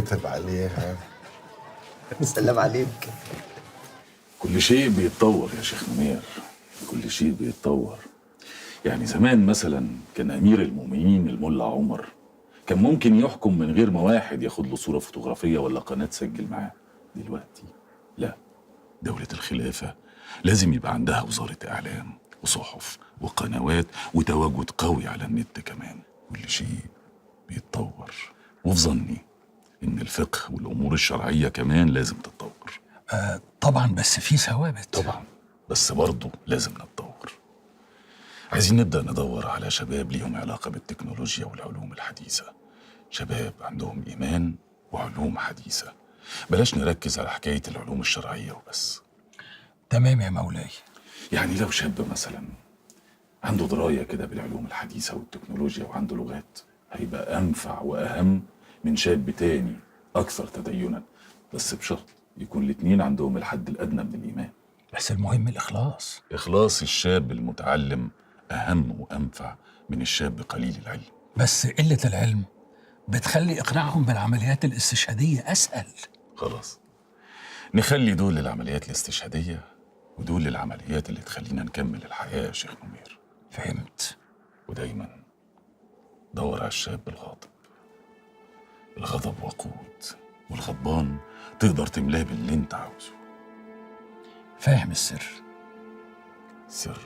كتب عليها. سلام عليك. كل شيء بيتطور يا شيخ منير، كل شيء بيتطور. يعني زمان مثلا كان امير المؤمنين الملا عمر كان ممكن يحكم من غير ما واحد ياخد له صوره فوتوغرافيه ولا قناة تسجل معاه. دلوقتي لا، دولة الخلافة لازم يبقى عندها وزارة اعلام وصحف وقنوات وتواجد قوي على النت كمان. كل شيء بيتطور، وفي ظني ان الفقه والامور الشرعية كمان لازم تتطور. طبعا، بس في ثوابت. طبعا، بس برضه لازم نتطور. عايزين نبدأ ندور على شباب ليهم علاقة بالتكنولوجيا والعلوم الحديثة، شباب عندهم إيمان وعلوم حديثة. بلاش نركز على حكاية العلوم الشرعية وبس. تمام يا مولاي. يعني لو شاب مثلا عنده دراية كده بالعلوم الحديثة والتكنولوجيا وعنده لغات، هيبقى أنفع وأهم من شاب تاني أكثر تدينا، بس بشرط يكون الاتنين عندهم الحد الأدنى من الإيمان. بس المهم الإخلاص. إخلاص الشاب المتعلم أهم وأنفع من الشاب قليل العلم. بس قلة العلم بتخلي إقناعهم بالعمليات الاستشهادية أسهل. خلاص، نخلي دول للعمليات الاستشهادية ودول للعمليات اللي تخلينا نكمل الحياة يا شيخ نمير. فهمت. ودايما دور على الشاب الغاضب. الغضب وقود، والغضبان تقدر تملاه باللي انت عاوزه. فاهم السر. سر؟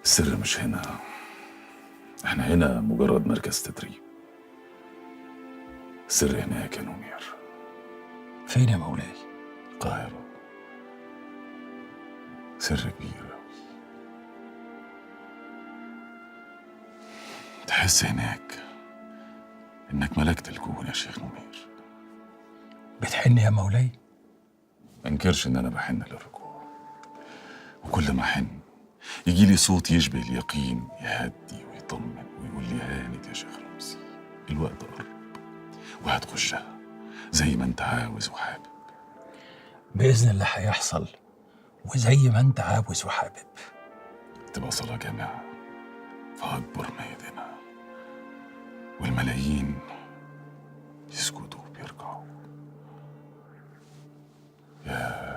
السر مش هنا، احنا هنا مجرد مركز تدريب. السر هناك يا نمير. فين يا مولاي؟ القاهرة. سر كبير أوي. تحس هناك إنك ملكت الكون يا شيخ نمير. بتحن يا مولاي؟ ما انكرش إن أنا بحن للرجوع، وكل ما أحن يجي لي صوت يشبه اليقين، يهدي ويطمن ويقول لي هانت يا شيخ رمزي، الوقت قرب وهتخشها زي ما أنت عاوز وحابب. بإذن الله هيحصل وزي ما أنت عاوز وحابب. تبقى صلاة جامعة في أكبر ميادينها، والملايين يسجدوا وبيركعوا. يا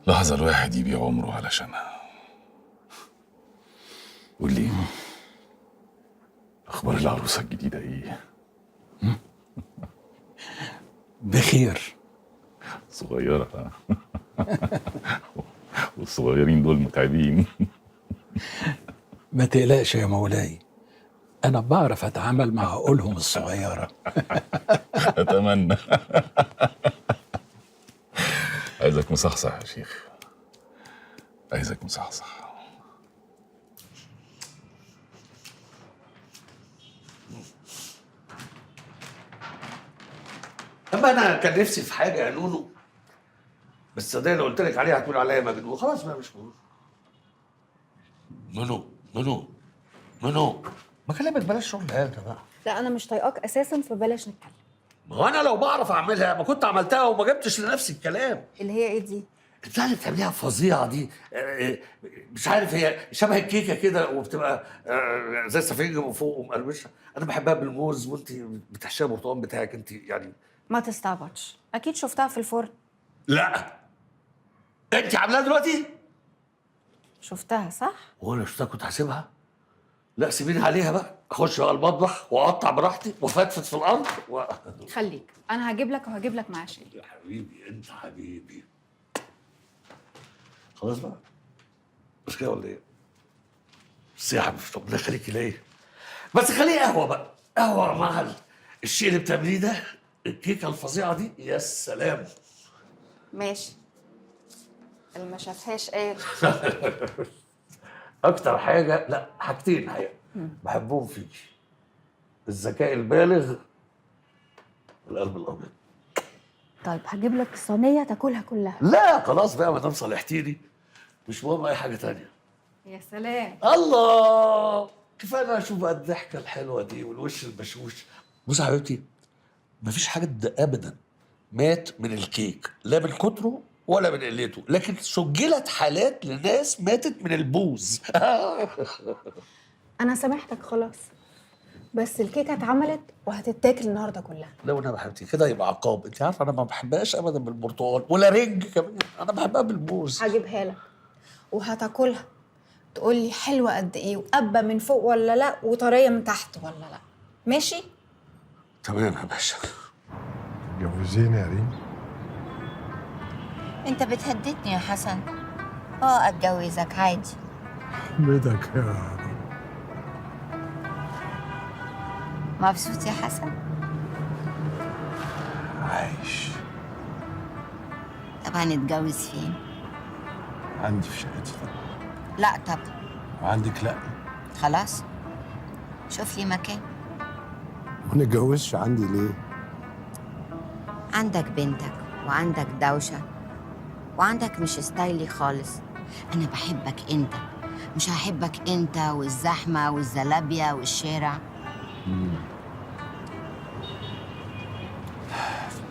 لحظة الواحد يبيع عمره علشانها. قول لي أخبار العروسة الجديدة إيه؟ بخير. صغيرة والصغيرين دول متعبين. ما تقلقش يا مولاي، أنا بعرف أتعامل مع عقولهم الصغيرة. أتمنى. عايزك مصحصح يا شيخ، عايزك مصحصح. اما انا كان نفسي في حاجة يا نونو، بس صدقني لو قلت لك عليها هتقول عليا مجنون. خلاص بقى مش مهم. نونو نونو نونو، ما كلامك بلاش شغل هذا بقى. لا انا مش طايقاك اساسا، فبلاش نتكلم. ما هو انا لو بعرف اعملها ما كنت عملتها وما جبتش لنفسي الكلام. اللي هي ايه دي؟ البتاع اللي بتعمليها فظيعة دي، مش عارف هي شبه الكيكه كده وبتبقى زي السفنجه من فوق ومقرمشه. انا بحبها بالموز وانت بتحشيها برتقال بتاعك انت يعني. ما تستعبطش، اكيد شفتها في الفرن. لا انت عاملاها دلوقتي؟ شفتها صح؟ وانا شفتها كنت هسيبها؟ لا سيبيني عليها بقى، اخش بقى المطبخ واقطع براحتي وافتفت في الارض خليك، انا هجيب لك وهجيب لك معاه شيء. يا حبيبي انت حبيبي. خلاص بقى مش كده ولا ايه؟ بس يا حبيبي ربنا يخليكي ليا، بس خليه قهوة بقى، قهوة مع الشيء اللي بتعمليه ده، الكيكه الفظيعة دي. يا سلام. ماشي، اللي ما شافهاش قال. اكتر حاجة، لا حاجتين الحقيقة بحبهم فيكي، الذكاء البالغ والقلب الابيض. طيب هجيب لك صينية تاكلها كلها. لا خلاص بقى ما دام صالحتيني مش مهم اي حاجة تانية. يا سلام. الله، كفاية انا اشوف بقى الضحكة الحلوة دي والوش البشوش. بصي يا حبيبتي، مفيش حاجة ابدا مات من الكيك، لا من كتره ولا من قلته، لكن سجلت حالات لناس ماتت من البوز. انا سامحتك خلاص، بس الكيكه اتعملت وهتتاكل النهارده كلها. لا والنبي يا حبيبتي كده يبقى عقاب. انت عارفه انا ما بحبهاش ابدا بالبرتقال ولا رنج كمان، انا بحبها بالموز. هجيبها لك وهتاكلها، تقول لي حلوة قد ايه وقبه من فوق ولا لا، وطريه من تحت ولا لا. ماشي؟ تمام يا باشا. تتجوزيني يا ريم؟ انت بتهددني يا حسن؟ اه اتجوزك عادي. بيتك يا رب. مبسوط يا حسن؟ عايش. طب هنتجوز فين؟ عندي في شقتي طبعا. لا طبعا. وعندك لا؟ خلاص شوف لي مكان. ما نتجوزش عندي ليه؟ عندك بنتك وعندك دوشة وعندك مش ستايلي خالص. أنا بحبك أنت، مش هحبك أنت والزحمة والزلابية والشارع.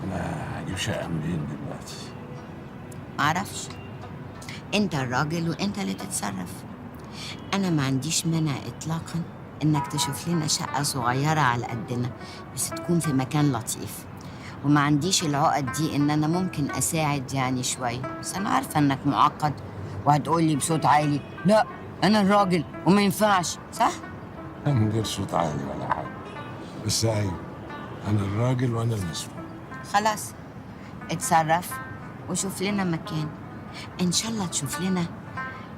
أنا هجيب شقة منين دلوقتي؟ معرفش، أنت الراجل وأنت اللي تتصرف. أنا ما عنديش مانع إطلاقاً إنك تشوف لنا شقة صغيرة على قدنا، بس تكون في مكان لطيف. وما عنديش العقد دي إن أنا ممكن أساعد يعني شوية، بس أنا عارفة إنك معقد وهتقولي بصوت عالي لا أنا الراجل وما ينفعش، صح؟ من غير صوت عالي ولا حاجة، بس أيوه أنا الراجل وأنا المسؤول. خلاص اتصرف وشوف لنا مكان، إن شاء الله تشوف لنا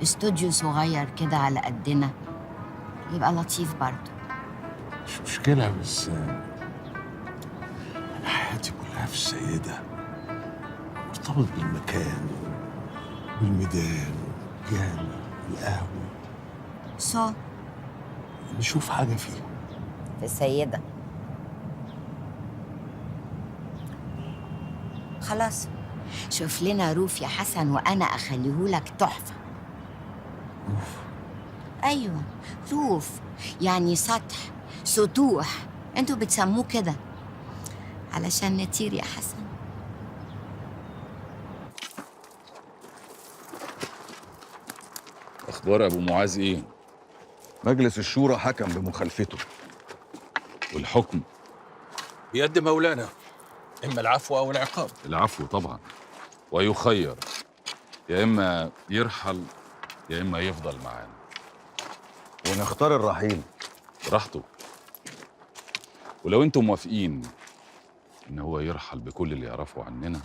استوديو صغير كده على قدنا، يبقى لطيف برضه. مش مشكلة، بس أنا حياتي كلها في السيدة، مرتبط بالمكان بالميدان والجامع والقهوة. سو نشوف حاجة فيه في السيدة. خلاص شوف لنا roof يا حسن وأنا أخليهولك تحفة. roof؟ أيوة roof، يعني سطح، سطوح، انتوا بتسموه كده علشان نطير يا حسن. أخبار أبو معاذ إيه؟ مجلس الشورى حكم بمخالفته. والحكم؟ بيد مولانا، إما العفو أو العقاب. العفو طبعا، ويخير، يا إما يرحل يا إما يفضل معانا. ونختار الرحيل. براحته. ولو أنتم موافقين إن هو يرحل بكل اللي يعرفه عننا،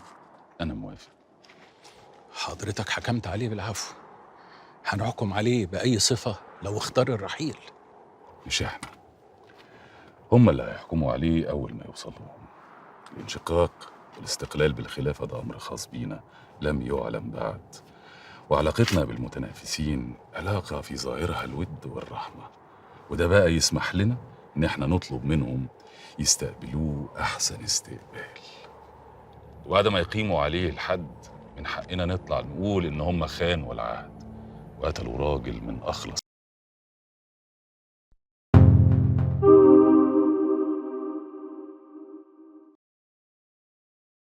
أنا موافق. حضرتك حكمت عليه بالعفو، هنحكم عليه بأي صفة لو اختار الرحيل؟ مش احنا، هم اللي هيحكموا عليه أول ما يوصلوا. الانشقاق والاستقلال بالخلافة ده أمر خاص بينا لم يعلم بعد، وعلاقتنا بالمتنافسين علاقة في ظاهرها الود والرحمة، وده بقى يسمح لنا إن احنا نطلب منهم يستقبلوه أحسن استقبال. وبعد ما يقيموا عليه الحد من حقنا نطلع نقول إن هم خانوا العهد وقتلوا راجل من أخلص